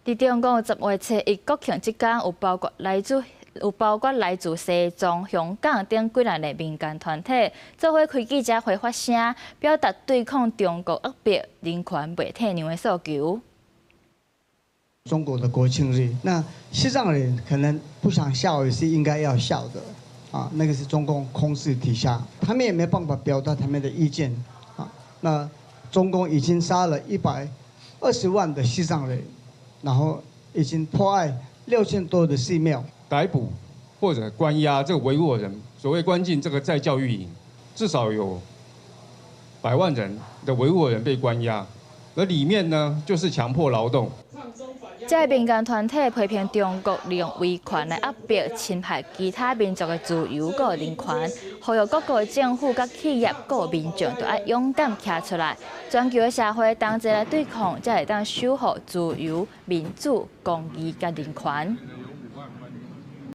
佇中國10月初一國慶這工，有包括來自西藏、香港等幾若个民間團體，做伙開記者會發聲，表達對抗中國壓迫、人權袂退讓的訴求。中國的國慶日，那西藏人可能不想笑，也是應該要笑的，啊，那個是中共控制底下，他們也沒辦法表達他們的意見，啊，那中共已經殺了120萬的西藏人，然後已經破壞6000多的寺廟，逮捕或者關押這個維吾爾人，所謂關進這個再教育營，至少有百萬人的維吾爾人被關押，而裡面呢就是強迫勞動。這个民間團體批評中國利用威權來壓迫、侵害其他民族的自由佮人權，呼籲各國政府佮企業佮民眾都愛勇敢徛出來，全球的社會同齊來對抗，才會當守護自由、民主、公義佮人權。